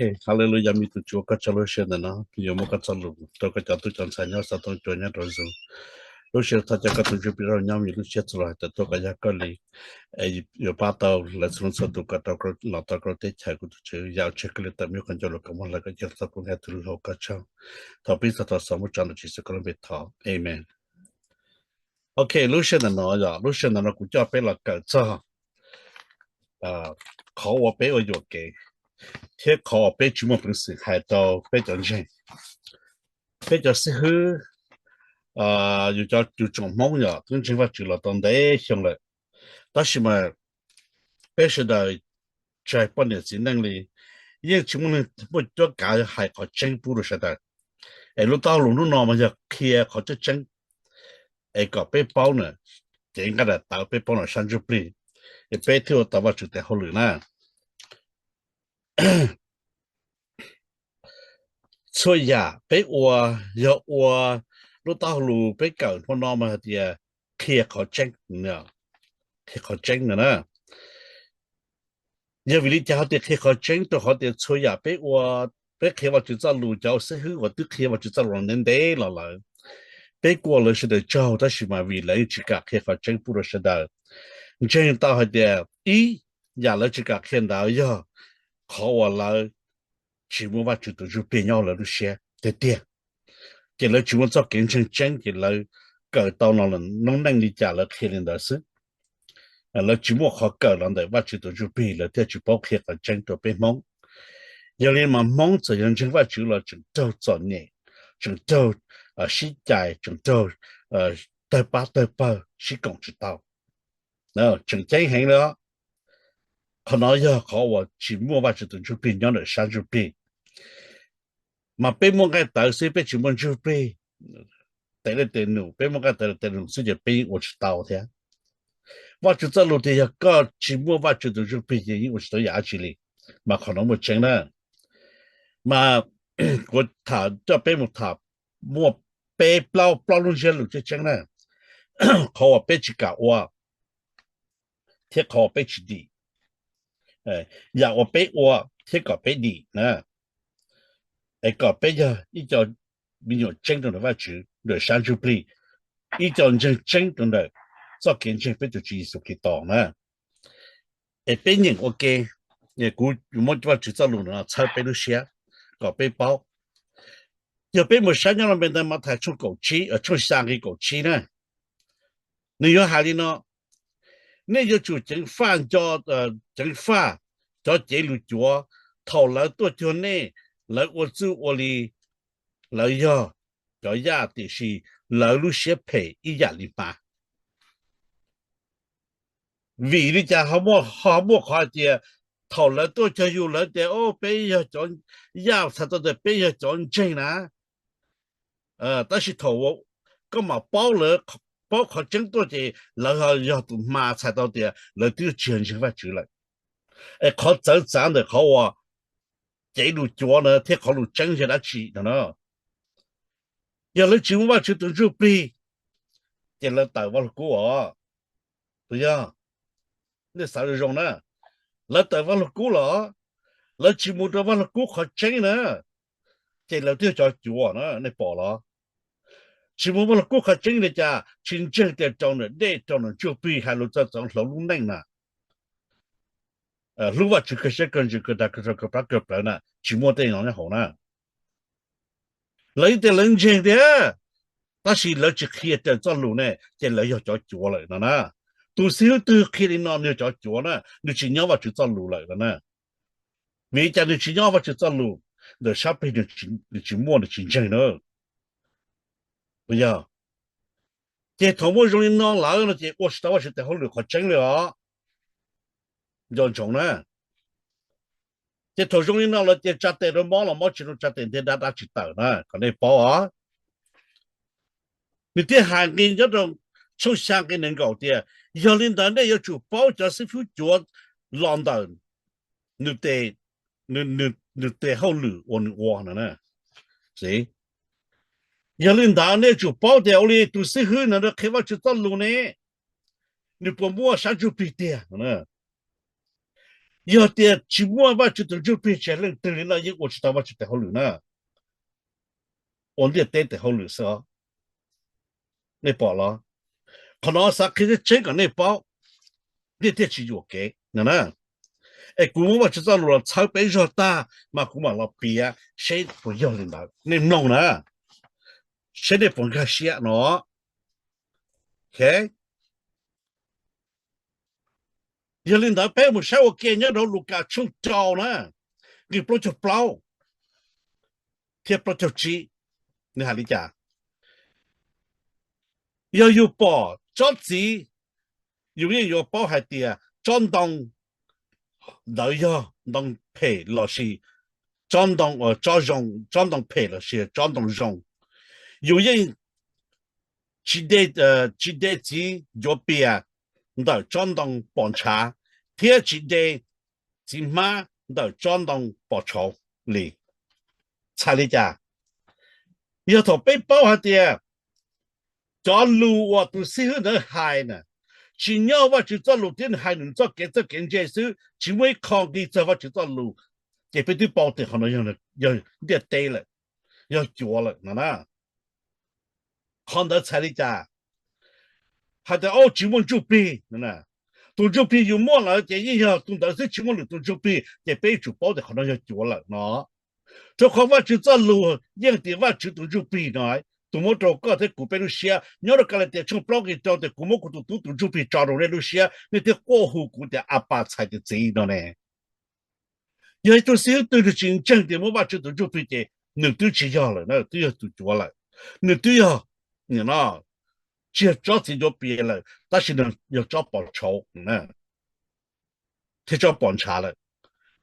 Haleluya, me tus Tswv, koj tsaug lub sij hawm ntawm no, yuav muab koj txoj lus rau koj cov tub cov ntxhais nyob xov tooj cua nyob rau Zoom. Lub sij hawm thov coj koj tus Ntsuj Plig rau nyob, vim lub siab txhua los hais tias tuaj kom yog koj li, es yuav pab tau lawv txhua leej txhua tus kom tau los tau rau teb chaws kuv tus Tswv. Yam tseg koj li tawm me nyuam qhov ncauj los kom muab hlawv kom coj txog kuv nkag tus lub hauv koj tsaug. Thov peb txog tau xav muab tsav ntawm Tswv Yexus koj lub npe thov, amen. Ok, lub sij hawm ntawm no yog lub sij hawm ntawm no kuv coj peb los kawm txog qhov uas peb ua yuam kev thiab qhov uas peb tsis muaj peev xwm hais rau peb cov ntseeg. Peb cov xib hwb, yus cov yus tsoom Hmoob yog twb ntseeg Vajtswv los tau ntev xyoo lawm, tab sis mas peb sawv daws tsis hais poj niam txiv neej li, yeej tsis muaj neeg muaj cuab kav hais qhov tseeb pub rau sawv daws. Es lub taub hau lus hnub no mas yog qhia qhov tseeb tseeb, es kom peb paub na, cev nqaij daim tawv peb paub na sab ntsuj plig, es peb thiaj ua tau Vajtswv tes hauj lwm na. Txhua yam peb ua yog ua lub taub hau lus peb kawm hmo no mas hais tias qhia qhov tseeb, qhia qhov tseeb no na. Yog vim li cas ho tias qhia qhov tseeb? Rau qhov tias txhua yam peb ua, peb qhia Vajtswv txoj lus, cov xib hwb uas twb qhia Vajtswv txoj lus ntev ntev los lawm, peb kuj ua lawv sawv daws tsaug, tab sis mas vim lawv yeej tsis kam qhia qhov tseeb pub rau sawv daws. Ntseeg tau hais tias ib yam lawv tsis kam qhia ntawd yog qhov uas lawv tsis muaj Vajtswv tus Ntsuj Plig nyob lawv lub siab tiag tiag, ces lawv tsis muaj txoj kev ntseeg tseeb, ces lawv kawm tau no lawm noob neej li cas lawv qhia li ntawd xwb. Lawv tsis muaj qhov kawm los ntawm Vajtswv tus Ntsuj Plig, lawv thiaj tsis paub qhia qhov tseeb rau peb Hmoob. Yog li mas Hmoob txawm yog ntseeg Vajtswv los tseem raug txom nyem, tseem raug sib cais, tseem raug tawg pab tawg pawg, sib koom tsis tau, tseem ceeb heev li. Qhov no yog qhov uas tsis muaj Vajtswv tus Ntsuj Plig nyob ntawm sab ntsuj plig. Mas peb muaj nqaij tawv xwb, peb tsis muaj ntsuj plig, tes li tes num, peb muaj nqaij tawv li tes num xwb ces peb yeej ua tsis tau thiab. Vajtswv txoj lus tias yog koj tsis muaj Vajtswv tus Ntsuj Plig ces yeej ua tsis tau yam dab tsi li. Mas qhov no muaj tseeb na. Mas kuv tham coj peb mus tham muaj peb plaub plaub lub ntsiab lus tseeb tseeb na, qhov uas peb tsis kam ua thiab qhov uas peb tsis dim, yam uas peb ua thiab kom peb dim na, es kom peb yog ib co me nyuam tseeb rau ntawm Vajtswv, ntawm sab ntsuj plig, ib co ntseeg tseeb rau ntawm txoj kev ntseeg peb tus Tswv Yexus Khetos na. Es peb nyeem ua ke, kuv muab Vajtswv txoj lus no txhawb peb lub siab kom peb paub. Yog peb mus saib nyob rau npe ntawv Mathais tshooj kaum tsib, tshooj xya nqe kaum tsib na, nws yuav hais li no: Nej yuav tsum ceev faj nco, ceev faj cov cev lus cuav. Thaum lawv tuaj cuag nej, lawv ua txuj ua li lawv yog cov yaj, tiam sis lawv lub siab phem ib yam li hma. Vim li cas ho muaj qhov hais tias thaum lawv tuaj cuag yus lawv tias o peb yog cov yaj, txhais tau tias peb yog cov ntseeg na, tab sis thaum koj mam paub lawv, paub qhov tseeb tuaj ces lawv yog tus hma, txhais tau tias lawv twb tsis yog ntseeg Vajtswv lawm. Es qhov txawv txav ntawm qhov uas cev lus cuav na thiab qhov lus tseeb yog dab tsi no na? Yog lawv tsis muaj Vajtswv tus Ntsuj Plig ces lawv tawm Vaj Lug Kub os. Tus yog, nej xav zoo zoo na, lawv tawm Vaj Lug Kub los lawv tsis mus rau Vaj Lug Kub qhov tseeb na, ces lawv twb yog cov cuav na, nej pom los? Tsis mus Vaj Lug Kub qhov tseeb li cas? Tsis ntseeg tias rau ntawm dej rau ntawm ntsuj plig hais lus txawj txoov hloov lub neej na, hlub Vajtswv kawg siab kawg ntsws kawg dag kawg rog kawg plab kawg plawv na, tsis muaj tej no nyob hauv na. Lawv yeej tias lawv ntseeg tiag, tab sis lawv tsis qhia raws txoj lus ne, ces lawv yog cov cuav lawm no na. Tus xib hwb twg qhia li no nws yog cov cuav na, nws tsis nyob Vajtswv txoj lus lawm no na. Vim li cas nws tsis nyob Vajtswv txoj lus? Ntawm sab plig nws tsis muaj, nws tsis ntseeg na. Puas yog? Ces thaum muaj zoo li no lawm no ces ua tsis tau Vajtswv tes hauj lwm qhov tseeb li os. Nco ntsoov na. Ces thaum zoo li no lawm ces tsa tes rau mob los mob tsis rau, tsa tes ntiag dab dab tsis tawm na, kom nej paub os. Nws thiaj hais nqi nyob rau tshooj xya nqi nees nkaum tias, yog li ntawd nej yuav tsum paub cov xib fwb cuav los ntawm nws tes hauj lwm uas nws ua no. Yog li ntawd nej yuav tsum paub tias ua li tus xib hwb no qhia Vajtswv txoj lus ne, nws puas muaj sab ntsuj plig tiag. Yog tias tsis muaj Vajtswv tus Ntsuj Plig ces leej twg li no yeej ua tsis tau Vajtswv tes hauj lwm na, ua ntiaj teb tes hauj lwm xwb os. Nej pom los? Qhov no xav qhia tseeb tseeb kom nej paub, nej thiaj tsis yuam kev no na. Es kuv muab Vajtswv txoj lus los txhawb peb zog tag mas kuv mam los piav seb puas yog li ntawd, nej mloog na, seb nej puas nkag siab no. Yog li ntawd peb mus saib ua ke nyob rau Lukas tshooj rau na, nqe plaub caug plaub thiab plaub caug tsib, nws hais li cas? Yog yus pom tsob txiv, yus yeej yuav paub hais tias tsob ntoo ntawd yog ntoo phem lossis tsob ntoo, tsob zoo, tsob ntoo phem lossis tsob ntoo zoo. Yus yeej tsis de, tsis de txiv ncuav pias ntawm tsob ntoo pos ntshav, thiab tsis de txiv hmab ntawm tsob ntoo pos tshauv li. Txhais li cas? Yog thaum peb paub hais tias cov lus uas tus xib hwb ntawd hais na, tsis nyob Vajtswv txoj lus thiab nws hais nws txoj kev txawj kev ntse xwb, tsis muaj ib qho nqi txog Vajtswv txoj lus, ces peb twb paub tias qhov no yog ntiaj teb lawm, yog cuav lawm no na. Qhov ntawd txhais li cas? Hais tias, o, tsis muaj ntsuj plig. Tus ntsuj plig yus muaj lawm ces yeej yog tus ntawd xwb, tsis muaj lwm tus ntsuj plig, ces peb yuav tsum paub tias qhov no yog cuav lawm no. Rau qhov Vajtswv txoj lus yeej tias Vajtswv tus ntsuj plig no, tus muab rau koj thiab kuv peb lub siab. Nyob rau Kalatias tshooj plaub nqe rau tias, kuv muab kuv tus tub tus ntsuj plig tso rau nej lub siab, nej thiaj quaj hu kuv tias Apas, txhais tias Txiv no ne. Yog ib tug xib hwb twg nws tsis ntseeg tias muaj Vajtswv tus ntsuj plig ces nws twb tsis yog lawm na, twb yog tus cuav lawm. Nws twb yog, tsis yog tsob txiv ncuav pias lawm, tab sis nws yog tsob pos tshauv thiab tsob pos ntshav lawm.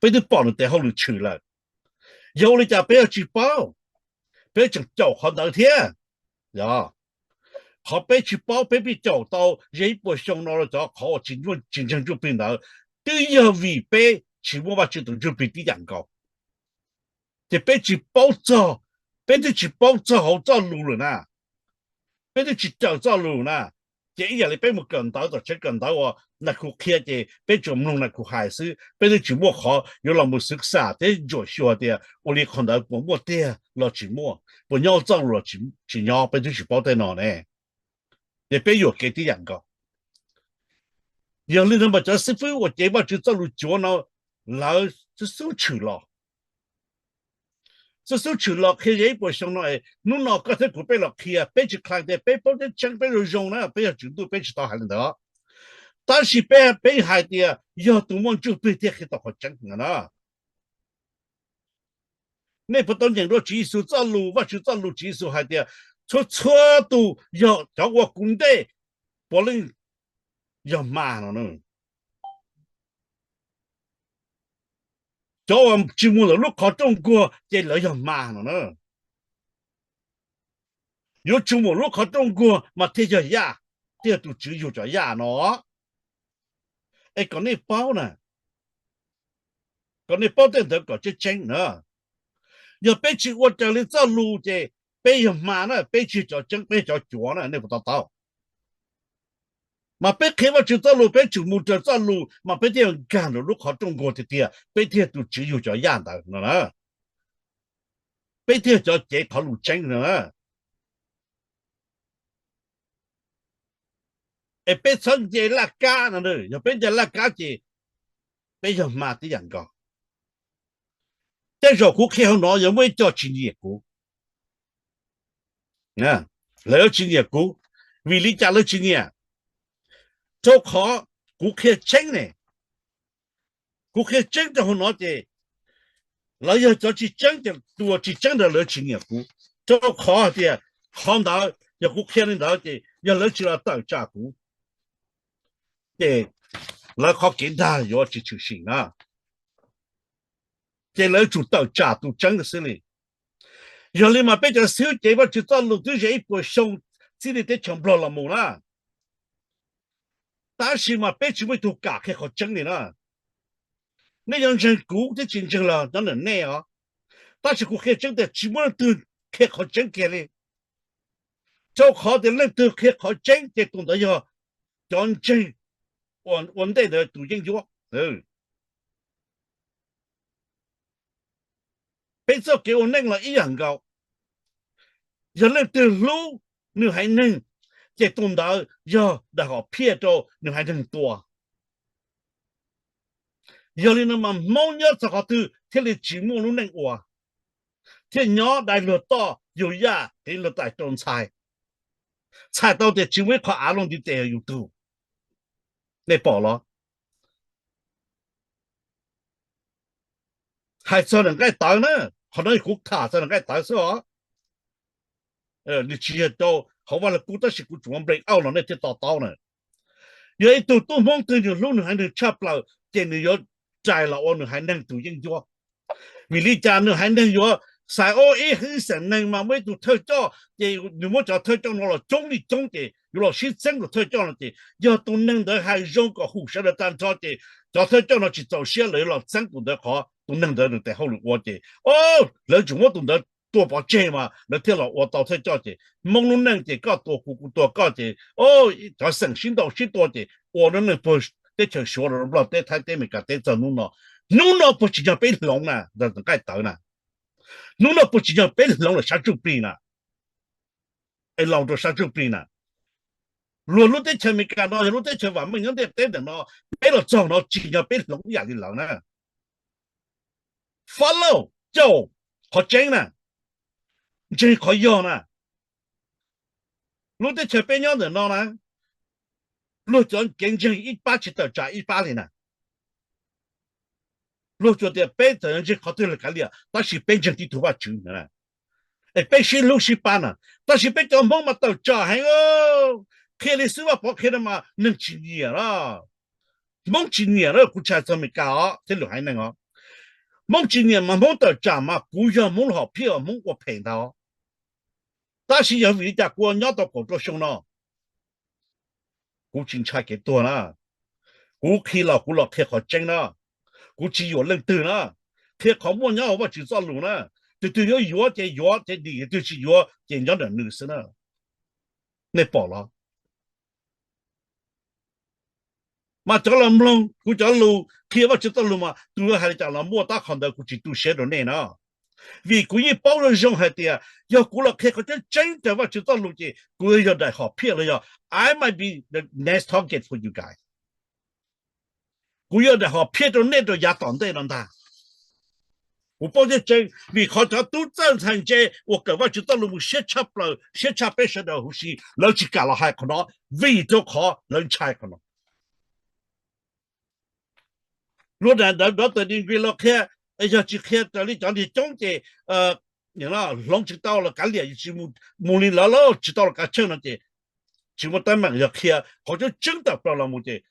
Peb twb pom nws tes hauj lwm tshwm lawm. Yog ua li cas peb yuav tsis paub? Peb tseem caum qhov ntawd thiab. Qhov peb tsis paub peb pheej caum tau ze ib puas xyoo no rau cov qhov uas tsis ntseeg ntsuj plig ntawd, twb yog vim peb tsis muaj Vajtswv tus ntsuj plig tib yam nkaus. Ces peb tsis paub txog, peb twb tsis paub txog hauv txoj lus lawm na, peb twb tsis caum txoj lus na. Ces ib yam li peb mus kawm ntawv tom tsev kawm ntawv uas nais khu qhia ces peb tsuas mloog nais khu hais xwb, peb twb tsis muaj qhov yuav los mus xwv xam thiab ntsuam xyuas tias ua li qhov ntawd puas muaj tiag los tsis muaj, puas nyob txoj lus los tsis nyob, peb twb tsis paub tej no ne. Ces peb yuam kev tib yam nkaus. Yog li ntawd mas cov xib fwb uas cev Vajtswv txoj lus cuav no, lawv xub xub tshwm los, xub xub tshwm los qhia ze ib puas xyoo no es hnub no koj thiab kuv peb los qhia, peb tsis qhia tias peb paub tseeb tseeb, peb zoo zoo na, peb yog tswv ntuj peb tsis tau hais li ntawd. Tab sis peb, peb hais tias yog tus muaj ntsuj plig thiaj qhia tau qhov tseeb no na. Nej puas tau nyeem dua Tswv Yexus txoj lus, Vajtswv txoj lus, Tswv Yexus hais tias, txhua txhua tus yog cov ua kuv ntej puav leej yog hma no na. Cov uas tsis mus ntawm lub qhov rooj nkuag ces lawv yog hma no na. Yuav tsum mus lub qhov rooj nkuag mas thiaj yog yaj, thiaj yog tus Tswv yug cov yaj no. Es kom nej paub na, kom nej paub tej ntawd kom tseeb tseeb na. Yog peb tsis ua raws li txoj lus ces peb yog hma na, peb tsis yog cov tseeb, peb yog cov cuav na, nej puas to taub? Mas peb qhia Vajtswv txoj lus, peb tsum mus raws txoj lus mas peb thiaj nkag nraum lub qhov rooj nkuag tiag tiag, peb thiaj yog tus Tswv yug cov yaj ntawd no na. Peb thiaj yog cov cev qhov lus tseeb no na. Es peb txhob nce laj kab no, yog peb nce laj kab ces peb yog hma tib yam nkaus. Tej zaum kuv qhia hauv no yuav muaj ib co tsis nyiam kuv. Lawv yuav tsis nyiam kuv. Vim li cas lawv tsis nyiam? Rau qhov kuv qhia tseeb ne. Kuv qhia tseeb rau hauv no ces lawv yog cov tsis tseeb ces tus uas tsis tseeb ntawd lawv tsis nyiam kuv. Rau qhov hais tias qhov ntawd yog kuv qhia li ntawd ces yog lawv tsis los tawm tsam kuv ces lawv qhov kev dag yuav tsis tshwm sim na. Ces lawv tsum tawm tsam tus tseeb xwb li. Yog li mas peb cov xib hwb cev Vajtswv txoj lus twb ze ib puas xyoo txij li teb chaws Nplog los mus na, tab sis mas peb tsis muaj ib tug kam qhia qhov tseeb li na. Nej yuav ntseeg kuv thiab tsis ntseeg los nyob ntawm nej os, tab sis kuv qhia tseeb tias tsis muaj leej twg qhia qhov tseeb kiag li. Rau qhov tias leej twg qhia qhov tseeb ces tus ntawd yog cov ntseeg ua ntej ntawd tus yeeb ncuab. Peb txoj kev ua neej los ib yam nkaus. Yog leej twg hlub nws haiv neeg, ces tus ntawd yog daim hom phiaj rau nws haiv neeg tua. Yog li no mas Hmoob nyob txog qhov twg thiaj li tsis muaj lub neej ua, thiaj nyob dai luag toj yug yaj qiv luag tais rau ntxhais, txhais tau tias tsis muaj ib qho av luaj ntiv tes yog yus tug. Nej pom los? Hais txog nws nqaij tawv na, qhov no kuv tham txog nws nqaij tawv xwb os. Nws tsis yog rau hauv Vaj Lug Kub tab sis kuv tsuas muab break out no nej thiaj to taub na. Yog ib tug tub Hmoob twg nws hlub nws haiv neeg tshaj plaws ces nws yuav rais los ua nws haiv neeg tus yeeb ncuab. Vim li cas nws haiv neeg yuav xaiv ua ib hwv xeem neeg mas muaj ib tug thawj coj, ces nws muab cov thawj coj no los coob li coob ces yuav los sib txeeb tus thawj coj no ces yog tus neeg ntawd hais zoo kom hum sawv daws tag nrho ces cov thawj coj no tsis txaus siab lawv yuav los txeeb tus ntawd qhov tus neeg ntawd nws tes hauj lwm ua ces lawv tsuas muab tus ntawd tua pov tseg mas lawv thiaj los ua tau thawj coj ces Hmoob lub neej ces koj tua kuv kuv tua koj ces cov xeem sib ntaus sib tua ces ua lub neej puag teb chaws Suav los Nplog teb Thaib teb Amelikas teb txog hnub no. Hnub no puas tsis yog peb hloov na, nqaij tawv na? Hnub no puas tsis yog peb hloov lawm sab ntsuj plig na? Es laus rau sab ntsuj plig na. Luag lub teb chaws Amelikas no yog lub teb chaws vam meej nyob ntiaj teb ntawm no, peb los txog no tsis yog peb hloov ib yam li lawv na. Follow, caum qhov tseeb na, ntseeg qhov yog na. Lub teb chaws peb nyob ntawm no na, luag cov kev ntseeg ib pab tsis tawm tsam ib pab li na. Luag tsuas tias peb txawm ntseeg qhov twg los kav liam tab sis peb ntseeg tib tug Vajtswv na, es peb sib hlub sib pab na. Tab sis peb cov Hmoob mas tawm tsam heev, qhia li xib hwb Vaj Pov qhia no mas neeg tsis nyiam na. Hmoob tsis nyiam na, kuv tsis hais txog Amelikas os thiab lwm haiv neeg os. Hmoob tsis nyiam mas Hmoob tawm tsam mas kuv yog Hmoob lub hom phiaj uas Hmoob ua phem ntag. Tab sis yog vim li cas kuv ua nyob tau kaum rau xyoo no, kuv tsis ntshai kev tuag na. Kuv qhia los kuv los qhia qhov tseeb na, kuv tsis yuam leej twg na, qhia qhov muaj nyob hauv Vajtswv txoj lus na. Tus twg yuav yuav ces yuav ces dim, tus twg tsis yuav ces nyob ntawm nws xwb na. Nej pom los? Mas cov los mloog kuv cov lus qhia Vajtswv txoj lus mas tus hais li cas los muaj tab qhov ntawd, kuv tsis tu siab rau nej na. Vim kuv yeej paub zoo zoo hais tias yog kuv los qhia qhov tseeb tseeb raws Vajtswv txoj lus ces kuv yuav yog daim hom phiaj los yog I might be the next target for you guys. Kuv yog daim hom phiaj rau nej rau yav tom ntej no ntag. Kuv paub tseeb tseeb vim qhov cov tub txawj ntxhais ntse uas kawm Vajtswv txoj lus mus siab tshaj plaws siab tshaj peb sawv daws huv si lawv tsis kam los hais qhov no vim rau qhov lawv ntshai qhov no. Luag ntawd ntawd ntawd tawm degree los qhia, yog tsis qhia raws li cov ntiag coob ces hloov tsis tau los kav liam, tsis mus li lawv, tsis tau los kav tsheej no ces tsis muaj teeb meem. Yog qhia qhov tseeb tseeb tawm plaws los mus ces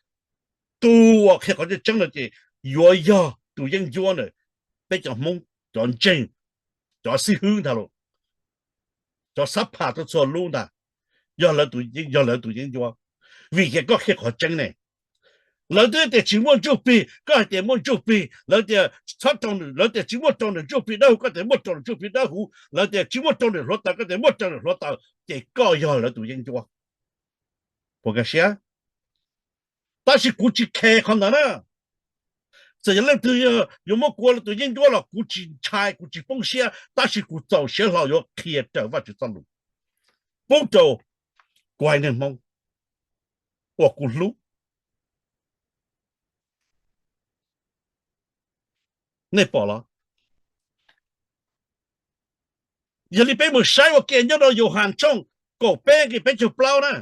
tus uas qhia qhov tseeb tseeb no ces yuav yog tus yeeb ncuab ntawm peb cov Hmoob, cov ntseeg, cov xib hwb ntag los, cov xab phas rau txhua lub ntag, yog lawv tus yeeb ncuab. Vim ces koj qhia qhov tseeb ne, lawv twb tias tsis muaj ntsuj plig, koj hais tias muaj ntsuj plig, lawv tias txhob rau, lawv tias tsis muaj rau ntawm ntsuj plig dawb huv, koj tias muaj rau ntawm ntsuj plig dawb huv, lawv tias tsis muaj rau ntawm hluav taws, koj tias muaj rau ntawm hluav taws, ces koj yog lawv tus yeeb ncuab. Puas nkag siab? Tab sis kuv tsis khes qhov ntawd na. Txawm yog leej twg yuav muab kuv ua lawv tus yeeb ncuab los kuv tsis ntshai, kuv tsis poob siab, tab sis kuv txaus siab hlo yuav qhia raws Vajtswv txoj lus pub rau kuv haiv neeg Hmoob uas kuv hlub. Nej pom los? Yog li peb mus saib ua ke nyob rau Yauhas tshooj kaum peb nqe peb caug plaub na,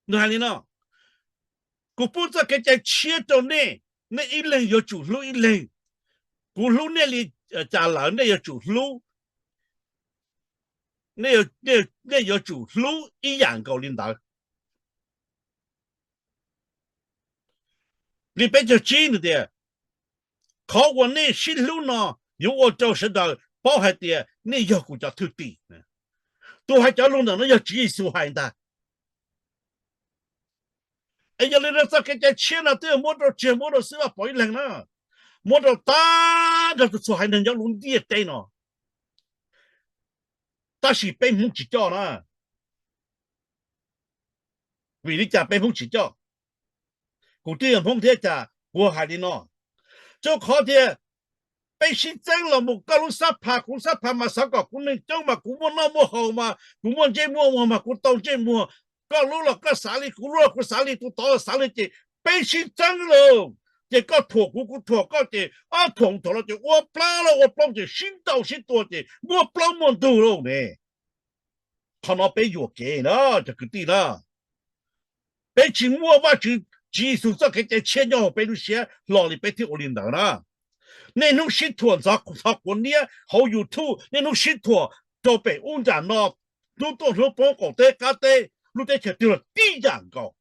nws hais li no: Kuv pub txoj kev cai tshiab rau nej, nej ib leeg yuav tsum hlub ib leeg. Kuv hlub nej li cas lawm nej yuav tsum hlub, nej yuav tsum hlub ib yam nkaus li ntawd. Nqe peb caug tsib nws tias, qhov uas nej sib hlub no yuav ua rau sawv daws paub hais tias nej yog kuv cov thwj tim. Tus hais cov lus ntawm no yog Tswv Yexus hais ntag. Es yog li no txoj kev cai tshiab no twb muab rau, tsis muab rau xib hwb Vaj Pov ib leeg na, muab rau tag nrho txhua haiv neeg nyob lub ntiaj teb no. Tab sis peb Hmoob tsis coj na. Vim li cas peb Hmoob tsis coj? Kuv twb yog Hmoob thiab cas kuv hais li no? Rau qhov tias peb sib txeeb los mus, koj lub sab phas kuv lub sab phas mas xav kom kuv neeg coob mas kuv muaj noj muaj haus mas kuv muaj ntsej muaj muag mas kuv tau ntsej muag. Koj lub los koj xav li, kuv lub los kuv xav li, tus tod los xav li ces peb sib txeeb lauj. Ces koj thuam kuv, kuv thuam koj ces ob thuam thuam los ces ua plaub los ua plaub ces sib ntaus sib tua ces muaj plaub muaj ntug lauj ne. Qhov no peb yuam kev na cov kwv tij na. Peb tsis muaj Vajtswv, Tswv Yexus txoj kev cai tshiab nyob hauv peb lub siab hlo li peb thiaj ua li ntawd na. Niaj hnub sib thuam ntxhov quav niab hauv YouTube, niaj hnub sib thuam rau pem ub nram no, hnub tuaj hnub poob qaum teb qab teb, lub teb chaws twg los tib yam nkaus.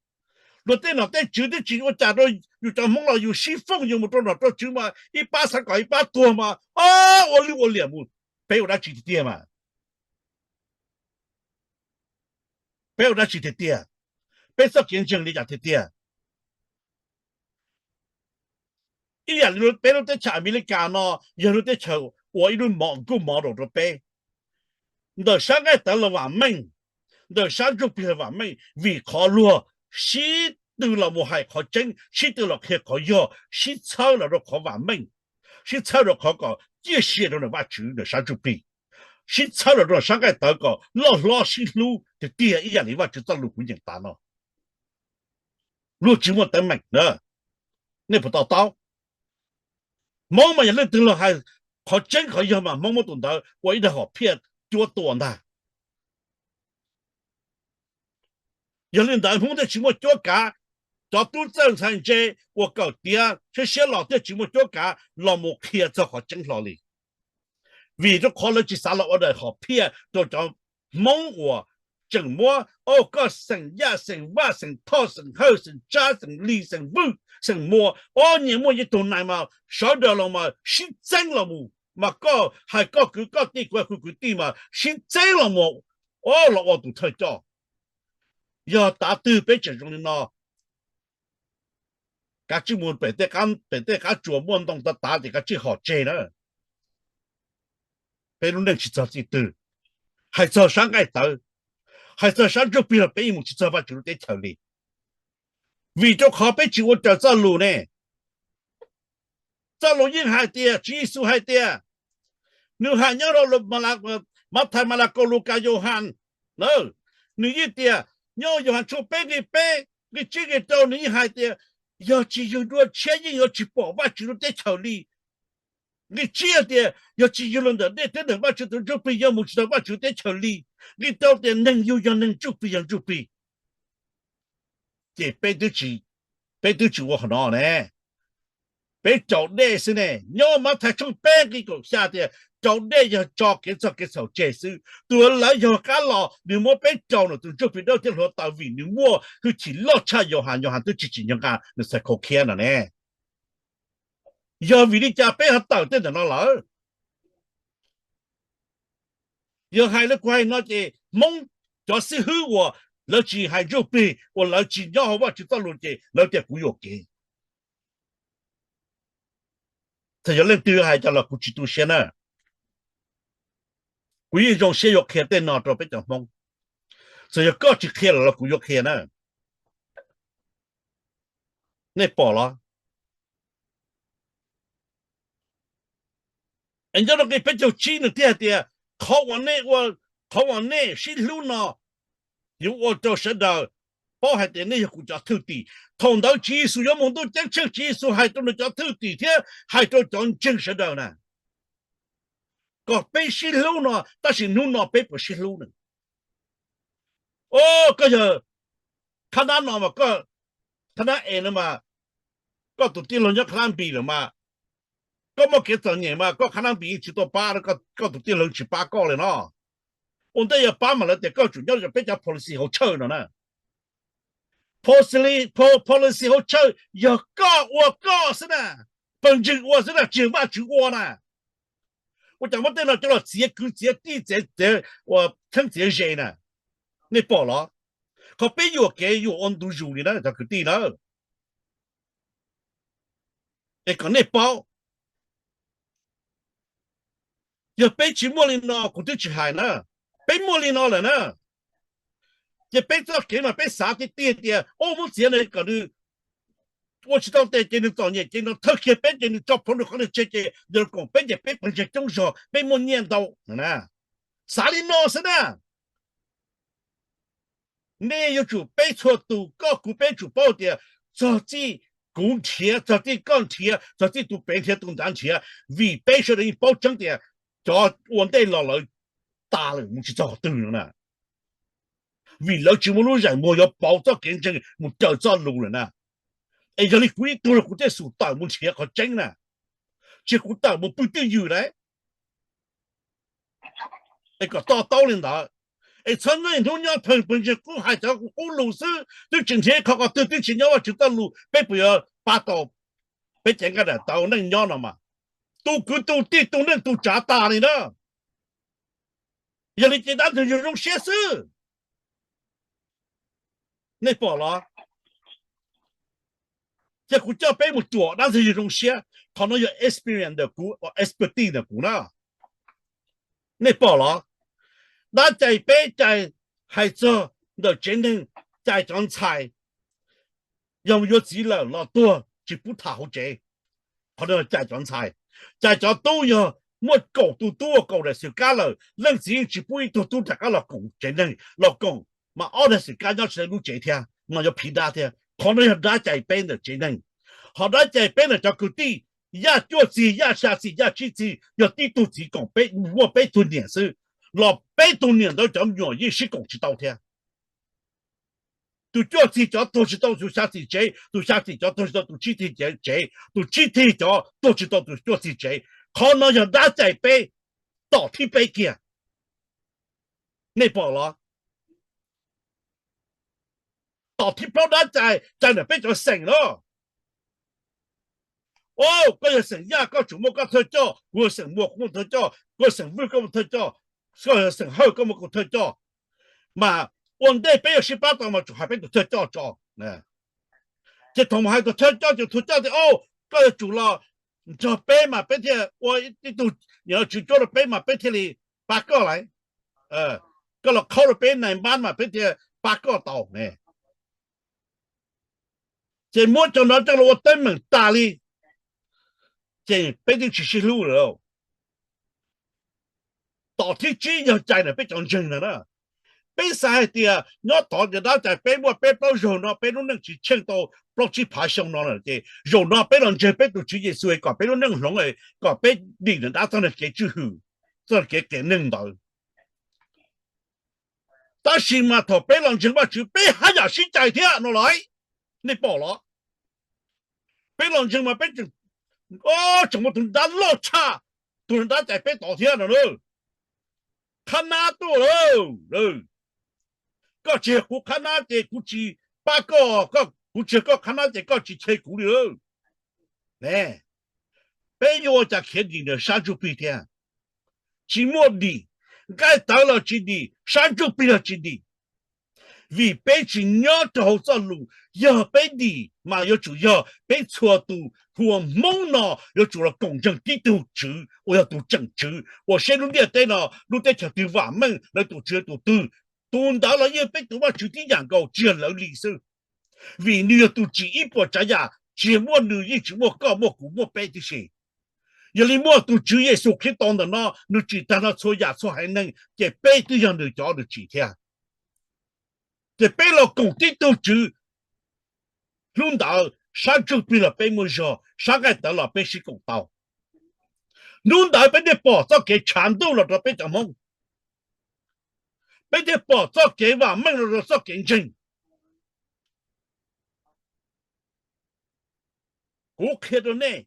Luag tej nom tej tswv twb tsis ua cas rau yus cov Hmoob los yus sib fooj yus mus rau nom rau tswv mas ib pab xav kom ib pab tuag mas ua lwj ua liam mus. Peb ua dab tsi tiag tiag mas? Peb ua dab tsi tiag tiag? Peb txoj kev ntseeg li cas tiag tiag? Ib yam li peb lub teb chaws Amelikas no yog lub teb chaws ua ib lub nkuj mov rau peb. Ntawm sab nqaij tawv los vam meej, ntawm sab ntsuj plig los vam meej vim qhov luag sib tw los mus hais qhov tseeb, sib tw los qhia qhov yog, sib txhawb los rau qhov vam meej, sib txhawb rau qhov kom ciaj sia rau ntawm Vajtswv ntawm sab ntsuj plig, sib txhawb los rau sab nqaij tawv kom loj hlob sib hlub tiag tiag ib yam li Vajtswv txoj lus kuv nyeem tas no. Luag tsis muaj teeb meem na, nej puas to taub? Hmoob mas yog leej twg los hais qhov tseeb qhov yog mas Hmoob muab tus ntawd ua ib daig hom phiaj cuab tua ntag. Yog li ntawd Hmoob thiaj tsis muaj cuab kav, cov tub txawj ntxhais ntse uas kawm tiav siab siab los thiaj tsis muaj cuab kav los mus qhia txog qhov tseeb hlo li. Vim rau qhov lawv tsis xav los ua daim hom phiaj rau cov Hmoob uas tseem muab, o, koj xeem Yaj, xeem Vaj, xeem Thoj, xeem Hawj, xeem Tsab, xeem Lis, xeem Vwj, xeem Muas, o, nyias muaj ib tug nais mas sawv daws los mas sib txeeb los mus, mas koj hais koj kwv koj tij, kuv hais kuv kwv tij mas sib txeeb los mus, o, los ua tus thawj coj. Yog tav twg peb tseem zoo li no, kav tsij mus pem tej qab tsuas muaj ntoo tav tav ces kav tsij hom tseg na. Peb lub neej tsis txog txij twg. Hais txog sab nqaij tawv, hais txog sab ntsuj plig los peb yeej mus tsis txog Vajtswv lub teb chaws li. Vim rau qhov peb tsis ua raws txoj lus ne. Txoj lus yeej hais tias, Tswv Yexus hais tias, nws hais nyob rau Mathais, Malakaus, Lukas, Yauhas, nws yeej tias, nyob Yauhas tshooj peb nqe peb, nqe tsib nqe rau nws yeej hais tias, yog tsis yug dua tshiab yeej yuav tsis pom Vajtswv lub teb chaws li. Nqe tsib hais tias yog tsis yug los ntawm dej thiab ntawm Vajtswv tus Ntsuj Plig yuav mus tsis tau Vajtswv teb chaws li. Nqe rau tias neeg yug yog neeg, ntsuj plig yog ntsuj plig. Ces peb twb tsis ua qhov no ne. Peb raus dej xwb ne. Nyob Mathais tshooj peb nqe kaum xya tias raus dej yog tso kev txog kev txhaum tseg xwb. Tus lawv yog qab los nws muab peb raus ntawm tus ntsuj plig dawb thiab hluav taws vim nws muaj hwj chim loj tshaj Yauhas, Yauhas twb tsis tsim nyog nqa nws txhais khau khiab no ne. Yog vim li cas peb ho tawm tej ntawm no lawm? Yog hais li kuv hais no ces Hmoob cov xib hwb uas lawv tsis hais ntsuj plig, uas lawv tsis nyob hauv Vajtswv txoj lus ces lawv tias kuv yuam kev. Txawm yog leej twg hais cov los kuv tsis tu siab na. Kuv yeej zoo siab yuav qhia tej no rau peb cov Hmoob. Txawm yog koj tsis qhia los kuv yuav qhia na. Nej pom los? Es nyob rau nqe peb caug tsib nws thiaj hais tias, qhov uas nej ua, qhov uas nej sib hlub no yuav ua rau sawv daws paub hais tias nej yog kuv cov thwj tim. Thaum ntawd Tswv Yexus yuav mus ntuj ceeb tsheej, Tswv Yexus hais rau nws cov thwj tim thiab hais rau cov ntseeg sawv daws na, kom peb sib hlub no, tab sis hnub no peb puas sib hlub na? O, koj yog qhab nab no mas koj, qhab nab es no mas, koj tus tij laug nyob qhab nab npis lawm mas, koj muaj kev txom nyem mas koj qhab nab npis yeej tsis tuaj pab, koj tus tij laug tsis pab koj li no. Ua ntej yuav pab mas lawv tias koj tsum nyob rau peb cov policy hauv church no na. Policy, policy hauv church yog koj ua koj xwb na, pawg ntseeg ua xwb na, tsis yog Vajtswv ua na. Ua cas muab tej no coj los txiav kwv txiav tij, txiav, txiav, ua txheeb txiav ze na? Nej pom los? Qhov peb yuam kev yuam ua ntu zus li na cov kwv tij na. Es kom nej paub, yog peb tsis muaj li no kuv twb tsis hais na. Peb muaj li no lawm na, ces peb txoj kev mas peb xav tiag tiag tias, o, muab txiav no kom nws ua tsis tau tes ces nws txom nyem ces nws thawj kiag peb ces nws tso plhuav nws qhov nws tseg ces yog koom peb ces peb pawg ntseeg coob zog, peb muaj nyiaj ntau na. Xav li no xwb na. Nej yuav tsum, peb txhua tus, koj kuv peb tsum paub tias txog txij kuv nrhiav, txog txij koj nrhiav, txog txij tus pem nrhiav, tus nrad nrhiav, vim peb sawv daws yeej paub tseeb tias cov ua ntej los lawv tas lawm mus tsis txog qhov twg no na. Vim lawv tsis muaj lub zeem muag yuav pauv txoj kev ntseeg mus raws txoj lus lawm na. Es yog li kuv ib tug los kuv thiaj xum tawm mus nrhiav qhov tseeb na, tsis kuv tawm mus pw twj ywm lawm. Es kom to taub li ntawd, es txhob nyob ib hnub nyob pheej pheej ntseeg qub hais cov qub lus xwb, twb tsis nrhiav qhov qhov twg, twb tsis nyob Vajtswv txoj lus, peb puas yuav pab tau peb cov nkaj daim tau neej nyob no mas? Tu kwv tu tij tu neej tu tsav tas li na. Yog li ces dab ntxwg nyoog zoo siab xwb. Nej pom los? Ces kuv coj peb mus ruam dab ntxwg nyoog zoo siab, qhov no yog experience ntawm kuv, expertise ntawm kuv na. Nej pom los? Dab cai peb cai hais txog ntawm tsev neeg, cai cov ntxhais yog yuav txiv lawm los tuag tsis pub tham hauv tsev. Qhov no cai cov ntxhais, cai cov tub yog muaj kaum tus tub ua kaum daim xwm kab lawm, leej txiv yeej tsis pub ib tug tub rov qab los koom tsev neeg, los koom mas ob daim xwm kab nyob tsis tau lub tsev thiab mas yuav phiv dab thiab. Qhov no yog dab cai peb ntawm tsev neeg. Ho dab cai peb ntawm cov kwv tij, yaj cuaj txig, yaj xya txig, yaj tsib txig, yog tib tug txiv koom peb, muaj peb tug niam xwb, los peb tug niam ntawd cov me nyuam yeej sib koom tsis tau thiab. Tus cuaj txig cov tuag tsis tau tus xya txig tsev, tus xya txig cov tuag tsis tau tus tsib txig tsev, tus tsib txig cov tuag tsis tau tus cuaj txig tsev. Qhov no yog dab cai peb, tom thib peb kiag. Nej pom los? Tom thib plaub dab cai, cai ntawm peb cov xeem los. Koj yog xeem Yaj koj tsum muaj koj thawj coj, kuv yog xeem Muas kuv muaj thawj coj, kuv yog xeem Vwj koj muaj thawj coj, koj yog xeem Hawj koj muaj kuv thawj coj. Mas ua ntej peb yuav sib pab tau mas tsum hais peb tus thawj coj tso. Ces thaum mus hais tus thawj coj ces thawj coj tias, o, koj yuav tsum los nrog peb mas peb thiaj ua ib tug niam tswv cuab rau peb mas peb thiaj li pab koj lawm. Koj los qhaub rau peb nais npab mas peb thiaj pab koj tau ne. Ces muab cov no coj los ua teeb meem tas li, ces peb twb tsis sib hlub lawm. Tom thib tsib yog cai ntawm peb cov ntseeg no na. Peb xav hais tias nyob tod ces dab cai peb muaj peb plaub zaug no peb lub neej tsis tsheej tau plaub tsib phav xyoo no lawm ces zaum no peb los ntseeg peb tus Tswv Yexus kom peb lub neej hloov, kom peb dim nram dab txoj kev tswj hwm, txoj kev qias neeg ntawd. Tab sis mas thaum peb los ntseeg Vajtswv peb haj yam sib cais thiab no lauj. Nej pom los? Peb los ntseeg mas peb tseem, tseem muaj tus dab loj tshaj tus dab cai peb tod thiab no. Qhab nab tuaj lawm. Koj tsis yog kuv qhab nab ces kuv tsis pab koj, kuv tsis yog koj qhab nab ces koj tsis cheb kuv li lawm. Peb yuav ua cas khiav dim ntawm sab ntsuj plig thiab? Tsis muaj dim, nqaij tawv los tsis dim, sab ntsuj plig los tsis dim. Vim peb tsis nyob rau hauv txoj lus. Yog peb dim mas yuav tsum yog peb txhua tus hu ua Hmoob no yuav tsum los koom ntseeg tib tug Tswv uas yog tus tseem tswv uas saib lub ntiaj teb no lub teb chaws twg vam meej lawv tus tswv tus twg, tus ntawd los yeej peb tus Vajtswv tib yam nkaus tsis yog lawv li xwb. Vim nws yog tus tsim ib puas tsav yam, tsis muaj nws yeej tsis muaj koj muaj kuv muaj peb tib si. Yog li muaj tus Tswv Yexus Khetos ntawm no nws tsim tag nrho txhua yam txhua haiv neeg ces peb twb yog nws cov nws tsim thiab. Ces peb los koom tib tug Tswv, hnub ntawd sab ntsuj plig los peb muaj zog, sab nqaij tawv los peb sib koom tau. Hnub ntawd peb thiaj pom txoj kev tshav ntuj los rau peb cov Hmoob. Peb thiaj pom txoj kev vam meej los rau txoj kev ntseeg. Kuv qhia rau nej,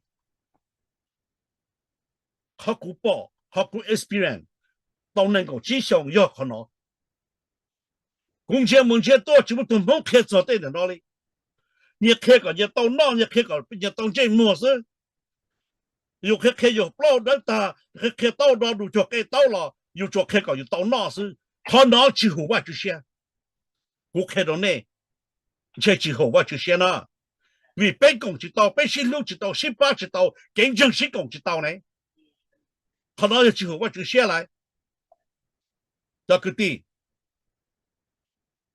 qhov kuv pom, qhov kuv experience tau nees nkaum tsib xyoos yog qhov no. Kuv ntsia mus ntsia tuaj tsis muaj tus Hmoob qhia txog tej ntawm no li. Nyias qhia kom nyias tau noj, nyias qhia kom nyias tau ntsej muag xwb. Yus qhia qhia yus plaub dawb tag, qhia qhia taub do dus cuag qe taub los yus tsuas qhia kom yus tau noj xwb. Qhov no tsis haum Vajtswv siab. Kuv qhia rau nej, ntshe tsis haum Vajtswv siab na. Vim peb koom tsis tau, peb sib hlub tsis tau, sib pab tsis tau, kev ntseeg sib koom tsis tau ne. Qhov no yog tsis haum Vajtswv siab lawm. Cov kwv tij,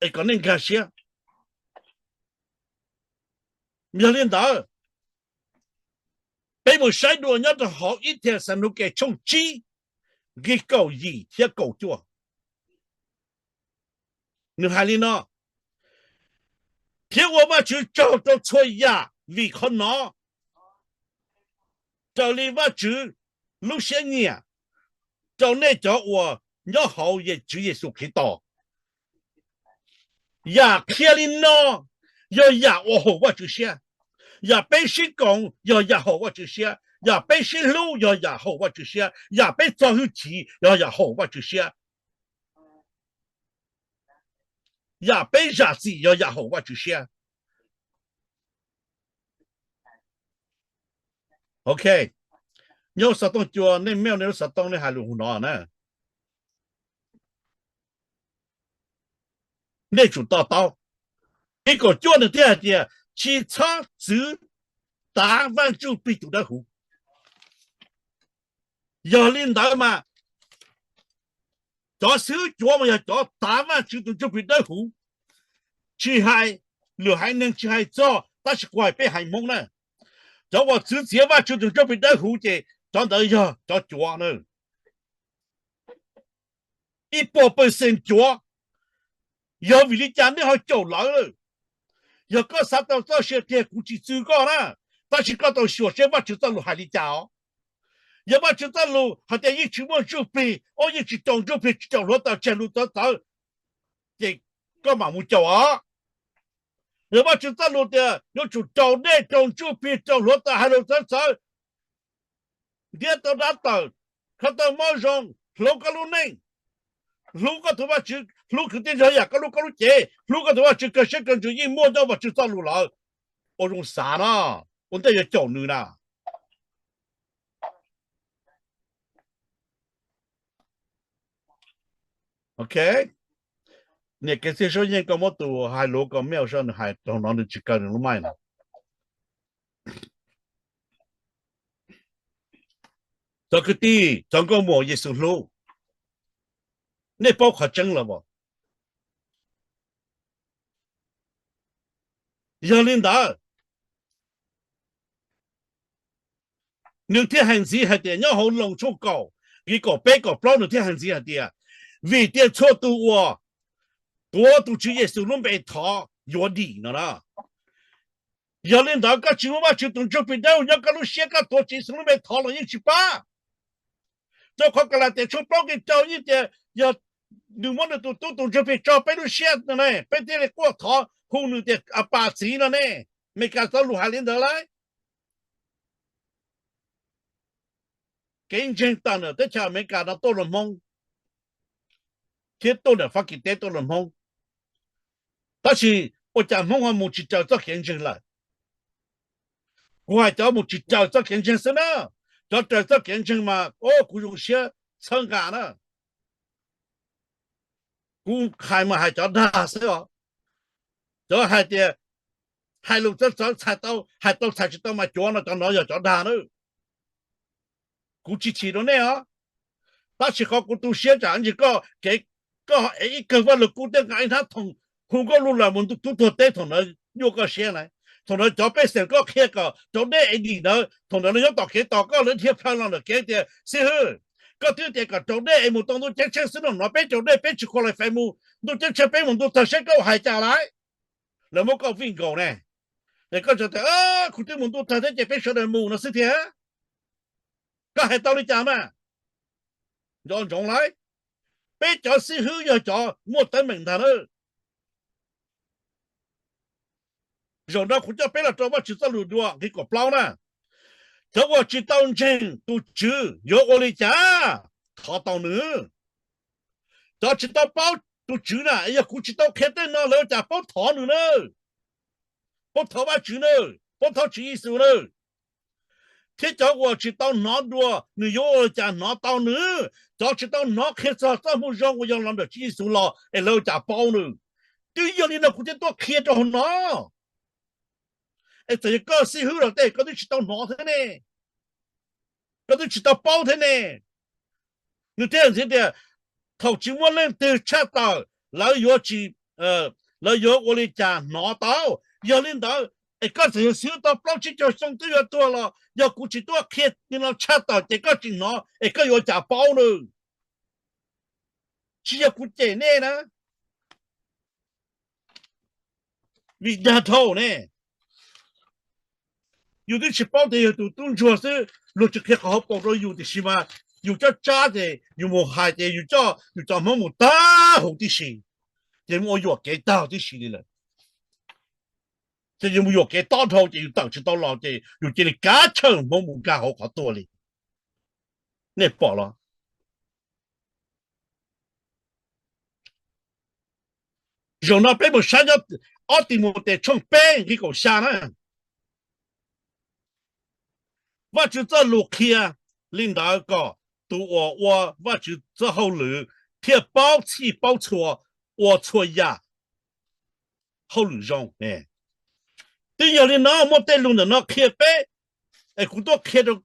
es kom nej nkag siab. Yog li ntawd, peb mus saib dua nyob rau hauv ib Thexalaunikes tshooj tsib, nqe kaum yim thiab kaum cuaj. Nws hais li no: Thiab ua Vajtswv tsaug rau txhua yam vim qhov no, raws li Vajtswv lub siab nyiam rau nej cov uas nyob hauv Tswv Yexus Khetos. Yam qhia li no yog yam uas haum Vajtswv siab. Yam peb sib koom yog yam haum Vajtswv siab. Yam peb sib hlub yog yam haum Vajtswv siab. Yam peb txo hwj chim yog yam haum Vajtswv siab. Yam peb zam txim yog yam haum Vajtswv siab. Ok, nyob xov tooj cua, nej mail nej lub xov tooj nej hais lus hauv no na. Nej tsum to taub. Ib kaum cuaj nws thiaj hais tias, tsis txhob txwv tav Vaj Ntsuj Plig tus Dawb Huv. Yog li ntawd mas cov xib hwb cuav mas yog cov tav Vajtswv tus Ntsuj Plig Dawb Huv. Tsis hais lwm haiv neeg tsis hais txog, tab sis kuv hais peb haiv Hmoob na. Cov uas txwv txiav Vajtswv tus Ntsuj Plig Dawb Huv ces cov ntawd yog cov cuav na. Ib puas percent cuav. Yog vim li cas nej ho caum lawv? Yog koj xav tau txoj sia tiag kuv tsis txwv koj na, tab sis koj tau xyuas seb Vajtswv txoj lus hais li cas os. Yog Vajtswv txoj lus hais tias yeej tsis muaj ntsuj plig, o yeej tsis raug ntsuj plig, tsis raug hluav taws tseg lus txawv txawv, ces koj mam mus caum os. Yog Vajtswv txoj lus tias yuav tsum raug dej, raug ntsuj plig, raug hluav taws, hais lus txawv txawv, ntiab tau dab tawm, kho tau mob zoo, hlub koj lub neej, hlub koj tus Vajtswv, hlub kwv tij neej tsa, yam koj hlub koj lub cev, hlub koj tus Vajtswv kawg siab kawg ntsws, yeej muaj nyob Vajtswv txoj lus lawm. Ua zoo xav no, ua ntej yuav caum nws na. Ok, niam kev txij Suab Yeej, koj muab tus hais lus ko mail saib nws hais rau no nws tsis kaw nws lub maij na. Cov kwv tij, cov nkauj muam Yexus hlub, nej paub qhov tseeb lawm as? Yog li ntawd, nws thiaj hais ntxiv hais tias nyob hauv Loos tshooj kaum, nqe kaum peb kaum plaub nws thiaj hais ntxiv hais tias, vim tias txhua tus uas tuav tus Tswv Yexus lub npe thov yuav dim no na. Yog li ntawd koj tsis muaj Vajtswv tus Ntsuj Plig Dawb Huv nyob koj lub siab, koj tuav Tswv Yexus lub npe thov los yeej tsis pab. Rau qhov Kalatias tshooj plaub nqe rau yeej tias yog nws muab nws tus tub tus Ntsuj Plig tso peb lub siab no ne, peb thiaj li quaj thov hu nws tias Apas Txiv no ne. Amelikas txoj lus hais li ntawd lauj. Kev ntseeg tawm ntawm teb chaws Amelikas no tuaj luag Hmoob, thiab tuaj ntawm Fab Kis teb tuaj luag Hmoob. Tab sis ua cas Hmoob ho mus tsis raws txoj kev ntseeg lawm? Kuv hais cov mus tsis raws txoj kev ntseeg xwb na, cov raws txoj kev ntseeg mas o kuv zoo siab txhawb nqa na. Kuv hais mas hais cov dag xwb os. Cov hais tias hais lus txawv txawv, txhais tau hais tau, txhais tsis tau mas cuav no, cov no yog cov dag na. Kuv tsis chim rau nej os, tab sis qhov kuv tu siab tsam ntsis koj kev, koj ev ib kawg Vaj Lug Kub thiab nqa ib hnab thoom hu nkauj lug lawm mus ntuj tub tuag teb, thaum ntawd nyuaj koj siab na. Thaum ntawd cov pej xeem koj qhia kom raug dej es dim ntawd, thaum ntawd lawv nyob tom kev tos koj, lawv dhia plhaw los ntawm kev tias xib hwb, koj twb tias kom raug dej es mus tau ntuj ceeb tsheej xwb no, no peb raug dej peb tsis qualify mus ntuj ceeb tsheej, peb mus ntuj tawg, saib koj hais cas lawm. Lawv muab koj vij nkaus ne, es koj tsuas tias kuv twb mus ntuj tawg thiab ces peb sawv daws mus no xwb thiab. Koj hais tau li cas mas? Nco ntsoov lauj, peb cov xib hwb yog cov muaj teeb meem ntag na. Zaum no kuv coj peb los rau Vajtswv txoj lus dua nqe kaum plaub na. Cov uas tsis tau ntseeg tus Tswv yuav ua li cas thov tau nws? Cov tsis tau paub tus Tswv na, yog kuv tsis tau qhia tej no lawv ua cas paub thov nws na? Paub thov Vajtswv na, paub thov Tswv Yexus na. Thiab cov uas tsis tau hnov dua nws yuav ua li cas hnov tau nws? Cov tsis tau hnov qhia txog txoj moo zoo uas yog los ntawm Tswv Yexus los es lawv ua cas paub nws? Twb yog li no kuv thiaj tuaj qhia rau hauv no. Es txawm yog koj xib hwb los tej koj twb tsis tau hnov thiab ne, koj twb tsis tau paub thiab ne. Nws thiaj ntxiv tias, thaum tsis muaj leej twg tshaj tawm, lawv yuav tsis, lawv yuav ua li cas hnov tau? Yog li ntawd, Es koj txawm yog xib hwb tau plaub tsib caug xyoo twb yuav tuag los yog kuv tsis tuaj qhia li no tshaj tawm ces koj tsis hnov es koj yuav ua cas paub na? Tsis yog kuv cem nej na, vim dag dhau ne. Yus twb tsis paub tias yog tus tub ntsuag xwb, luag tsis qhia qhov hauv paus rau yus tiam sis mas yus coj tsab ces yus mus hais ces yus coj yus cov Hmoob mus tag huv tib si, ces mus ua yuam kev tag tib si li lawm. Ces yus mus yuam kev tob dhau ces yus tawm tsis tau los ces yus cia li kav chaw Hmoob mus nkag hauv qhov tuag li. Nej pom los? Zaum no peb mus saib nyob ob Timautes tshooj peb nqe kaum xya na. Vajtswv txoj lus qhia li ntawd kom tus uas ua Vajtswv txoj hauj lwm thiaj paub txhij paub txhua, ua txhua yam hauj lwm zoo. Twb yog li no muaj tej lus ntawm no qhia peb, es kuv tuaj qhia rau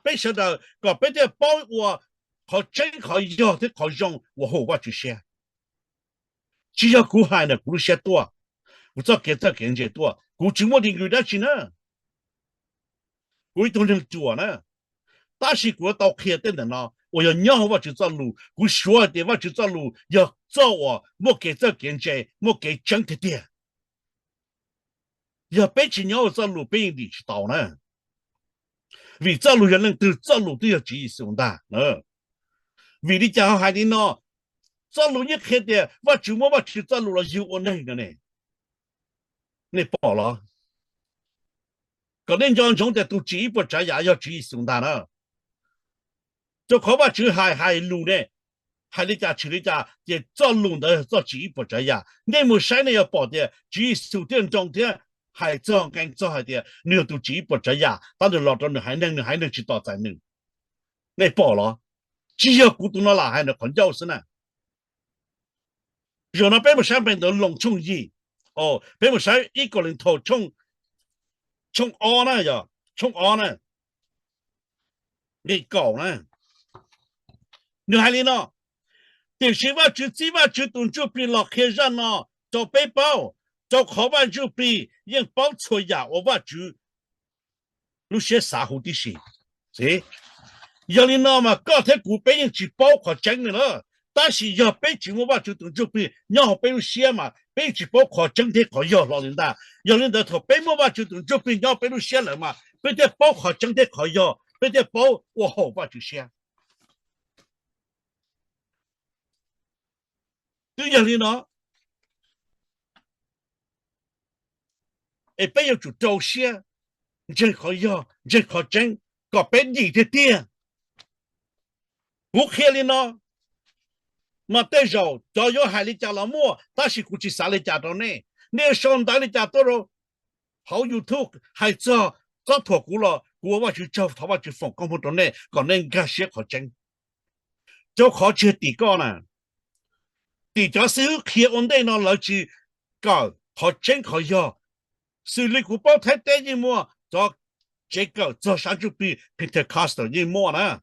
peb sawv daws kom peb thiaj paub ua qhov tseeb qhov yog thiab qhov zoo uas haum Vajtswv siab. Tsis yog kuv hais ntawm kuv lub siab tuaj, kuv txoj kev txawj kev ntse tuaj, kuv tsis muaj degree dab tsi na. Kuv ib tug neeg ruam na, tab sis kuv yuav tau qhia tej ntawm no uas yog nyob hauv Vajtswv txoj lus. Kuv suav hais tias Vajtswv txoj lus yog txoj uas muaj kev txawj kev ntse, muaj kev tseeb tiag tiag. Yog peb tsis nyob hauv txoj lus peb yeej dim tsis tau na. Vim txoj lus yog leej twg? Txoj lus twb yog Tswv Yexus ntag. Vim li cas ho hais li no? Txoj lus yeej qhia tias Vajtswv muab Vajtswv txoj lus los yug ua neeg no ne. Nej pom los? Kom nej nco ntsoov tias tus tsim ib puas tsav yam yog Tswv Yexus ntag na. Rau qhov Vajtswv hais hais lus ne, hais li cas tshwm li cas ces txoj lus ntawd yog txoj tsim ib puas tsav yam. Nej mus saib nej yuav pom tias Tswv Yexus thiaj nroo thiab hais txog nqee txog hais tias nws yog tus tsim ib puas tsav yam, tab nws los rau nws haiv neeg, nws haiv neeg tsis tos txais nws. Nej pom los? Tsis yog kuv tus no lam hais ntawm qhov ncauj xwb na. Zaum no peb mus saib npe ntawd Loos tshooj yim, peb mus saib ib Kauleethaus tshooj ob na, yog tshooj ob na, nqe kaum na. Nws hais li no: Tiam sis Vajtswv txib Vajtswv tus Ntsuj Plig los qhia zaj no rau peb paub, rau qhov Vaj Ntsuj Plig yeej paub txhua yam uas Vajtswv lub siab xav huv tib si. Yog li no mas koj thiab kuv peb yeej tsis paub qhov tseeb li na. Tab sis yog peb tsis muaj Vajtswv tus Ntsuj Plig nyob hauv peb lub siab mas peb yeej tsis paub qhov tseeb thiab qhov yog hlo li ntag. Yog li ntawd thaum peb muaj Vajtswv tus Ntsuj Plig nyob peb lub siab lawm mas peb thiaj paub qhov tseeb thiab qhov yog, peb thiaj paub ua haum Vajtswv siab. Twb yog li no es peb yuav tsum rau siab ntseeg qhov yog, ntseeg qhov tseeb kom peb dim tiag tiag. Kuv qhia li no mas tej zaum cov yuav hais li cas los muaj, tab sis kuv tsis xav li cas rau nej. Nej sau ntawv li cas tuaj rau hauv YouTube hais txog txob thuam kuv los kuv ua Vajtswv tsaug, thov Vajtswv foom koob hmoov rau nej kom nej nkag siab qhov tseeb. Rau qhov tsis yog tim koj na, tim cov xib hwb qhia ua ntej no lawv tsis kawm qhov tseeb qhov yog. Xws li kuv paub Thaib teb yeej muaj cov tsev kawm txog sab ntsuj plig Pentecostal yeej muaj na,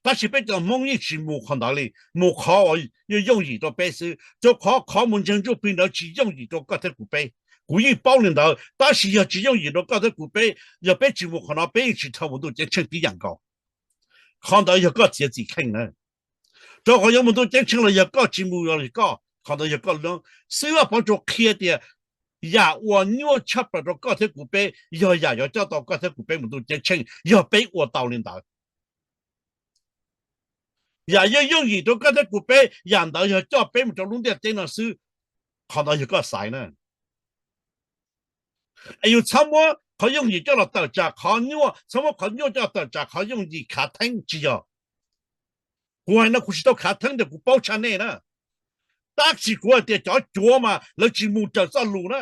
tab sis peb cov Hmoob yeej tsis mus qhov ntawd li, mus qhov uas yooj yim rau peb xwb, rau qhov qhov mus ntseeg ntsuj plig ntawd tsis yooj yim rau koj thiab kuv peb. Kuv yeej paub li ntawd, tab sis yog tsis yooj yim rau koj thiab kuv peb, yog peb tsis mus qhov no peb yeej tsis dhau mus ntuj ceeb tsheej tib yam nkaus. Qhov ntawd yog koj txiav txim kheej na. Rau qhov yuav mus ntuj ceeb tsheej los yog koj tsis mus los koj, qhov ntawd yog koj lub. Xib hwb Vaj Pov Ntsuag qhia tias yam uas nyuaj tshaj plaws rau koj thiab kuv peb yog yam yuav coj tau koj thiab kuv peb mus ntuj ceeb tsheej yog peb ua tau li ntawd. Yam yooj yooj yim rau koj thiab kuv peb, yam ntawd yog coj peb mus rau lub ntiaj teb no xwb. Qhov ntawd yog koj xaiv na. Es yus txhob muab qhov yooj yim coj los tawm tsam qhov nyuaj, txhob muab qhov nyuaj coj los tawm tsam qhov yooj yim, khav theeb tsis yog. Kuv hais no kuv tsis tau khav theeb tias kuv paub tshaj nej na, tab sis kuv hais tias cov cuav mas lawv tsis mus raws txoj lus na.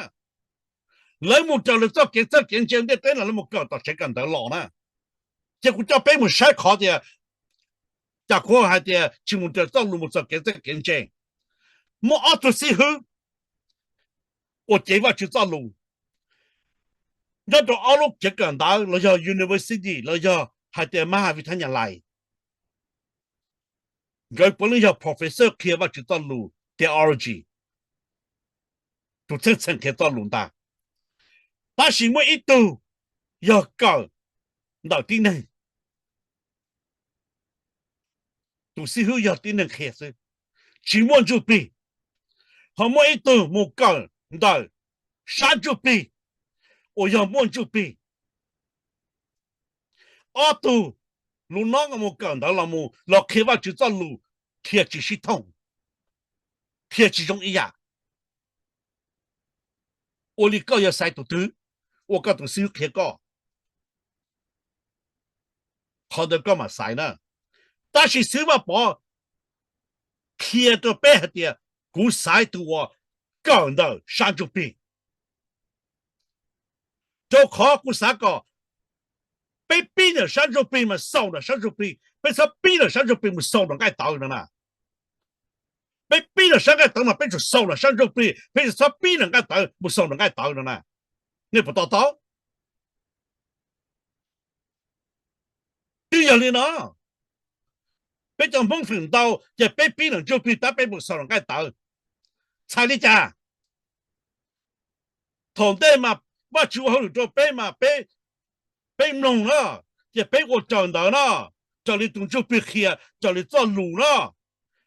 Lawv mus raws lawv txoj kev txawj kev ntse ntiaj teb no, lawv mus kawm tom tsev kawm ntawv los na. Ces kuv coj peb mus saib qhov tias cas kuv hais tias tsis mus raws txoj lus, mus txog kev txawj kev ntse. Muaj ob tug xib hwb uas cev Vajtswv txoj lus nyob rau ob lub tsev kawm ntawv los yog university los yog hais tias mab has vij thab nyas lais. Nkawd puav leej yog professor qhia Vajtswv txoj lus, theology, tus txheej txheem qhia txoj lus ntag. Tab sis muaj ib tug yog kawm ntawm tib neeg, tus xib hwb yog tib neeg qhia xwb, tsis muaj ntsuj plig. Ho muaj ib tug mus kawm ntawm sab ntsuj plig uas yog muaj ntsuj plig. Ob tug lus no mus kawm ntawd los mus los qhia Vajtswv txoj lus qhia tsis sib thooj, qhia tsis zoo ib yam. Ua li koj yuav xaiv tus twg? Ua koj tus xib hwb qhia koj, qhov ntawd koj mam xaiv na. Tab sis xib hwb Vaj Pov qhia rau peb hais tias kuv xaiv tus uas kawm ntawm sab ntsuj plig, rau qhov kuv xav kom peb pib ntawm sab ntsuj plig mas xaus ntawm sab ntsuj plig, peb txhob pib ntawm sab ntsuj plig mus xaus ntawm nqaij tawv no na. Peb pib ntawm sab nqaij tawv mas peb tsum xaus ntawm sab ntsuj plig, peb txhob pib ntawm nqaij tawv mus xaus ntawm nqaij tawv no na. Nej puas to taub? Twb yog li no, peb cov Hmoob feem ntau ces peb pib ntawm ntsuj plig tab peb mus xaus ntawm nqaij tawv. Txhais li cas? Thaum ntej mas Vajtswv ua hauj lwm rau peb mas peb, peb mloog na, ces peb ua raws ntawd na, raws li tus ntsuj plig qhia, raws li txoj lus na.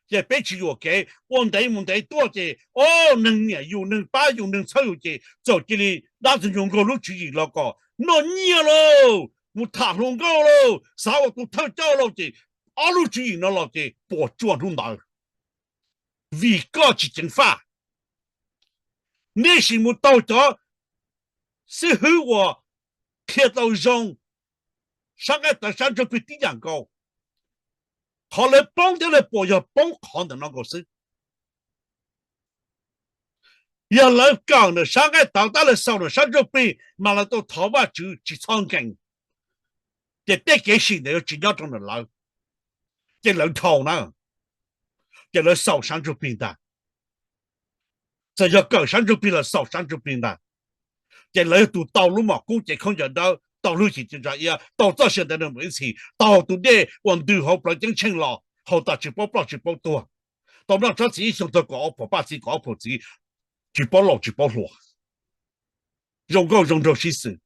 Ces peb tsis yuam kev ua ntev mus ntev tuaj ces o, neeg nyiam yus, neeg pab yus, neeg txhawb yus ces txawm cia li dab ntxwg nyoog nkaug lub tswv yim los kom noj nyiaj lauj, mus tham hluas nkauj lauj, xav ua tus thawj coj lauj ces ob lub tswv yim no los ces puas tsuaj hnub ntawd. Vim koj tsis ceev faj. Nej sim mus taug cov xib hwb uas qhia tau zoo, sab nqaij tawv sab ntsuj plig tib yam nkaus. Qhov lawv poob thiab lawv puas yog poob qhov ntawm no nkaus xwb. Yog lawv kawm ntawm sab nqaij tawv tab lawv xaus ntawm sab ntsuj plig mas lawv tau thov Vajtswv tsis txhob nkees, ces tej kev sim ntawd yuav tsis nyob rau ntawm lawv, ces lawv dhau na, ces lawv xaus sab ntsuj plig ntag. Txawm yog kawm sab ntsuj plig los xaus sab ntsuj plig ntag, ces lawv yog tus tau lub mom kub cev khaub ncaws dawb, tau lub cim ntsa iab, tau txoj sia ntev neeg mus ib txhis, tau tus dej uas ntws hauv plawv ceeb tsheej los haus tas tsis paub ploj tsis paub tuag, tau noj tsob txiv ib xyoo txog kaum ob phaum paj txiv kaum ob phaum txiv, tsis paub laus tsis paub hluas, zoo nkauj zoo nraug sib xws.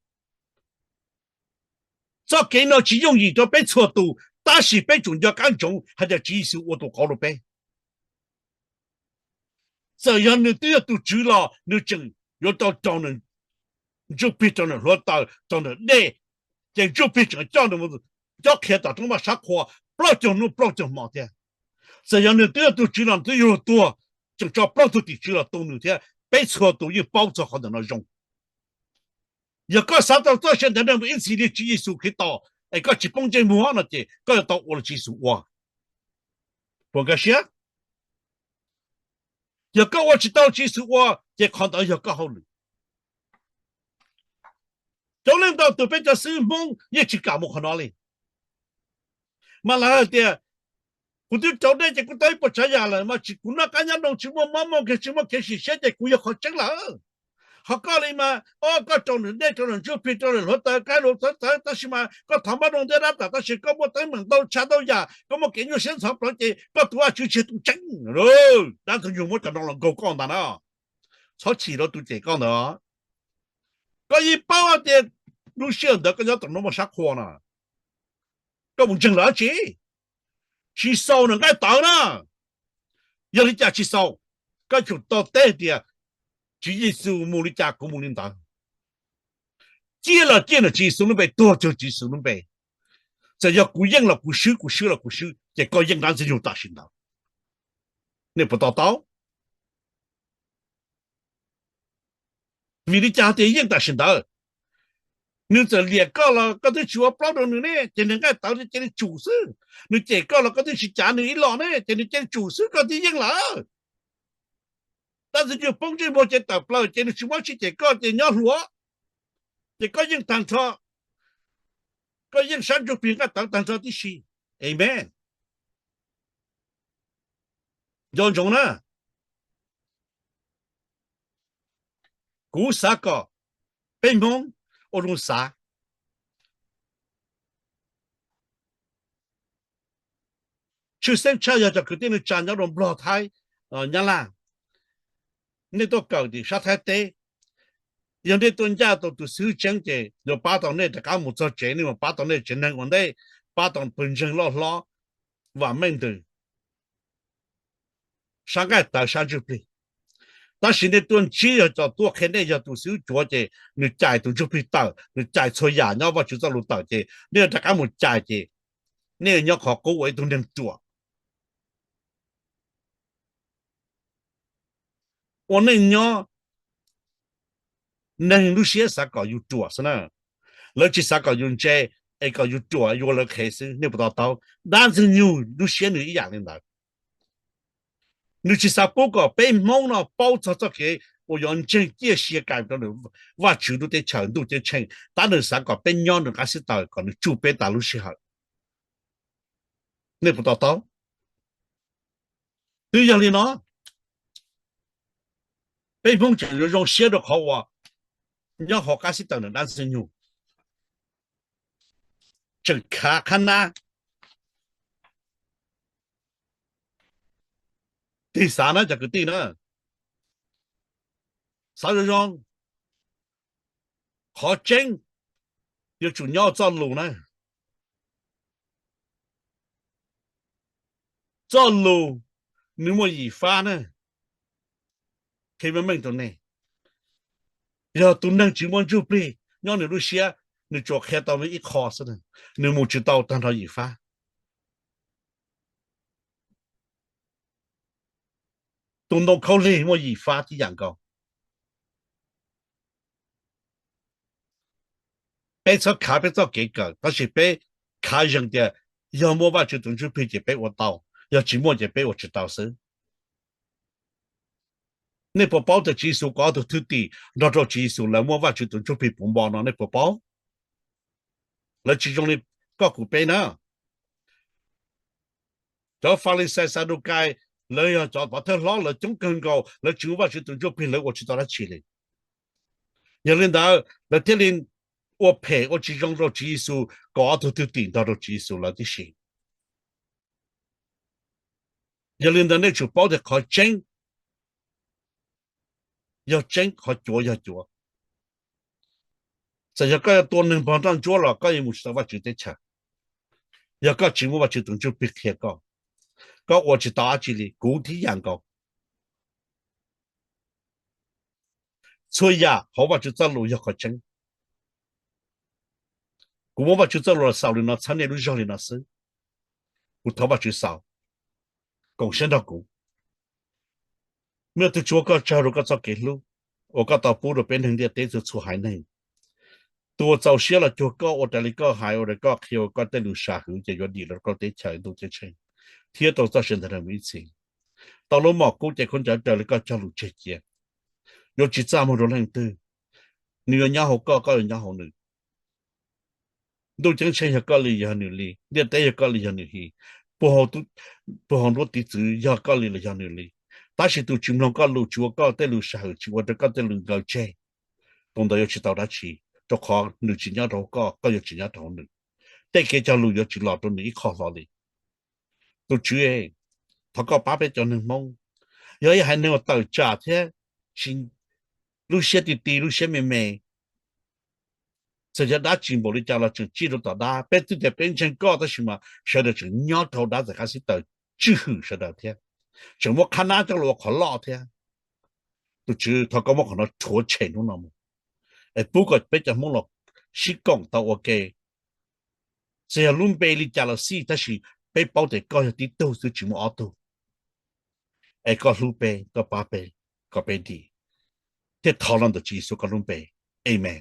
Txoj kev no tsis yooj yim rau peb txhua tus, tab sis peb tsum nco qab ntsoov hais tias Tswv Yexus ua tus qauv rau peb. Txawm yog nws twb yog tus Tswv los nws tseem yuav tau rau nws ntsuj plig rau nws hluav taws rau nws dej, ces ntsuj plig tseem coj nws mus cob qhia tom roob vaj sab qhua plaub caug hnub plaub caug hmo thiab. Txawm yog nws twb yog tus Tswv los nws twb yuav luag tuag, tseem tso plaub tug tim tswv los tu nws thiab. Peb txhua tus yeej paub txog qhov ntawm no zoo. Yog koj xav tau txoj sia ntev neeg mus ib txhis li Tswv Yexus Khetos es koj tsis poob ntsej muag no ces koj yuav tau ua li Tswv Yexus ua. Puas nkag siab? Yog koj ua tsis tau Tswv Yexus ua ces qhov ntawd yog koj hauj lwm. Coob leej ntau tus peb cov xib hwb Hmoob yeej tsis kam mus qhov no li. Mas lawv hais tias, kuv twb rau dej ces kuv tau ib puas tsav yam lawm mas tsis, kuv noj qab nyob zoo tsis muaj mob muaj nkeeg tsis muaj kev sim siab ces kuv yog qhov tseeb lawm. Ho koj li mas, o, koj rau nws dej rau nws ntsuj plig rau nws hluav taws kav lus txawv txawv tab sis mas koj thov npaj rau ntiaj dab tam tab sis koj muaj teeb meem ntau tshaj ntau yam, koj muaj kev nyuaj siab ntxhov plawv ces koj tus Vajtswv tsis yog tus tseeb. Dab ntxwg nyoog muab cov no los nkaug koj ntag na. Txhob chim rau tus cem koj ntawd. Koj yeej paub tias lub sij hawm ntawd koj nyob tom no muaj sab qhua no, koj mus ntseeg lawm dab tsi? Tsis xaus nws nqaij tawv na. Yog li cas tsis xaus? Koj tsum tau teb tias Tswv Yexus mus li cas kuv mus li ntawd. Ciaj los ciaj ntawm Tswv Yexus lub npe, tuag cuag Tswv Yexus lub npe. Txawm yog kuv yeej los kuv swb, kuv swb los kuv swb, ces koj yeej dab ntxwg nyoog tam sim ntawd. Nej puas to taub? Vim li cas tias yeej tam sim ntawd? Nws txawm liam koj los koj twb tsis ua plaub rau nws ne, ces nws nqaij tawv cia li tsum xwb. Nws cem koj los koj twb tsis cav nws ib los ne, ces nws cia li tsum xwb, koj twb yeej lawm. Tab sis yus poob ntsej muag ces tawm plaws ces nws tsis muab tsis cem koj ces nyob hluas, ces koj yeej tag nrho, koj yeej sab ntsuj plig nqaij tawv tag nrho tib si. Amen. Nco ntsoov na, kuv xav kom peb Hmoob ua zoo xav. Tshwj xeeb tshaj yog cov kwv tij neej tsa nyob rau Nplog, Thaib, Nyab Laj, nej tuaj kawm tim sab Thaib teb, Yog nej tuaj ncaj tau tus xib hwb tseeb ces yuav pab tau nej rov qab mus txog tsev, nej mus pab tau nej tsev neeg ua ntej, pab tau pawg ntseeg loj hlob, vam meej ntws, sab nqaij tawv sab ntsuj plig. Tab sis nej tuaj ntsib yog cov tuaj qhia nej yog tus xib hwb cuav ces nws cais tus ntsuj plig tawm, nws cais txhua yam nyob Vajtswv txoj lus tawm ces nej rov qab mus cais ces nej nyob qhov qub ua ib tug neeg ruam. Ua neej nyob, neeg lub siab xav kom yus ruam xwb na. Lawv tsis xav kom yus ntse, es kom yus ruam yus ua lawv qhev xwb, nej puas to taub? Dab ntxwg nyoog lub siab nws ib yam li ntawd. Nws tsis xav pub kom peb Hmoob no paub txog txoj kev uas yuav ntseeg ciaj sia kais rau nws Vajtswv lub teb chaws ntuj ceeb tsheej, tab nws xav kom peb nyob nws qab xib taws kom nws tsuj peb tas lub sij hawm. Nej puas to taub? Twb yog li no, peb Hmoob tseem yuav zoo siab rau qhov uas nyob hauv qab xib taws nws dab ntxwg nyoog, tseem khav qhab nab. Tig xav na cov kwv tij na, xav zoo zoo, qhov tseeb yuav tsum nyob txoj lus na. Txoj lus nws muaj yim fab na. Qhia meej meej rau nej, yog tus neeg tsis muaj ntsuj plig nyob nws lub siab, nws tsuas qhia tau ib qho xwb, nws mus tsis tau tag nrho yim fab. Tus ntoo khaub lig muaj yim fab tib yam nkaus. Peb txhob khav peb txoj kev kawm, tab sis peb khav zees tias yog muaj Vajtswv tus ntsuj plig ces peb ua tau, yog tsis muaj ces peb ua tsis tau xwb. Nej puas paub tias Tswv Yexus kom ob tug thwj tim nrog rau Tswv Yexus lawv muaj Vajtswv tus ntsuj plig puv npo no, nej puas paub? Lawv tsis zoo li koj kuv peb na. Cov Falixais Xadukai, lawv yog cov pov thawj hlob, lawv coob kawg nkaus, lawv tsis muaj Vajtswv tus ntsuj plig, lawv ua tsis tau dab tsi li. Yog li ntawd lawv thiaj li ua phem ua tsis zoo rau Tswv Yexus kom ob tug thwj tim nrog rau Tswv Yexus lawv tib si. Yog li ntawd nej tsum paub tias qhov tseeb yog tseeb, qhov cuav yog cuav. Txawm yog koj yuav tua neeg npog nroj ntsuab los koj yeej mus tsis tau Vajtswv teb chaws, yog koj tsis muaj Vajtswv tus ntsuj plig qhia koj. Koj ua tsis tau dab tsi li, kuv tib yam nkaus. Txhua yam hauv Vajtswv txoj lus yog qhov tseeb. Kuv muab Vajtswv txoj lus los xaus li no, txhawb nej lub zog li no xwb. Kuv thov Vajtswv xaus, koom siab nrog kuv. Muaj tus Tswv ua koj tsaug rau koj txoj kev hlub uas koj tau pub rau peb neeg ntiaj teb txhua txhua haiv neeg. Tus uas txaus siab los cuag koj ua raws li koj hais, ua raws koj qhia, ua koj tej lus sam hwm ces yuav dim los rau koj teb chaws ntuj ceeb tsheej thiab rau txoj sia ntawm neeg mus ib txhis. Tau lub mom kub ces khaub ncaws raws li koj cog lus tseg cia, yuav tsis txaj muag rau leej twg. Nws yuav nyob hauv koj, koj yuav nyob hauv nws. Ntuj ceeb tsheej yog koj li yog nws li, ntiaj teb yog koj li yog nws li, puag hauv nruab tiv txwv yog koj li los yog nws li. Tab sis tus tsis mloog koj lus, tsis ua koj tej lus sam hwm, tsis ua raws koj tej lus nkaws tseg, tus ntawd yuav tsis tau dab tsi, rau qhov nws tsis nyob rau hauv koj, koj yuav tsis nyob rau hauv nws. Tej kev cog lus yuav tsis los rau nws ib qho hlo li. Tus Tswv, thov koj pab peb cov neeg Hmoob, yog ib haiv neeg uas tawm tsam thiab lub siab ti ti, lub siab me me. Txawm yog dab tsi npaum li cas los tseem tsij rau tom dab. Peb twb tias peb ntseeg koj tab sis mas sawv daws tseem nyob rau hauv dab txawm qab xib taws tswj hwm sawv daws thiab, tseem muab qhab nab coj los ua qhov loj thiab. Tus Tswv, thov koj muab qhov no rhuav tshem hnub no mus, es pub kom peb cov Hmoob los sib koom tau ua ke. Txawm yog lub npe li cas los xij tab sis peb paub tias koj yog tib tug xwb tsis muaj ob tug. Es koj hlub peb, koj pab peb, kom peb dim. Thiaj thov los ntawm Tswv Yexus koj lub npe. Amen.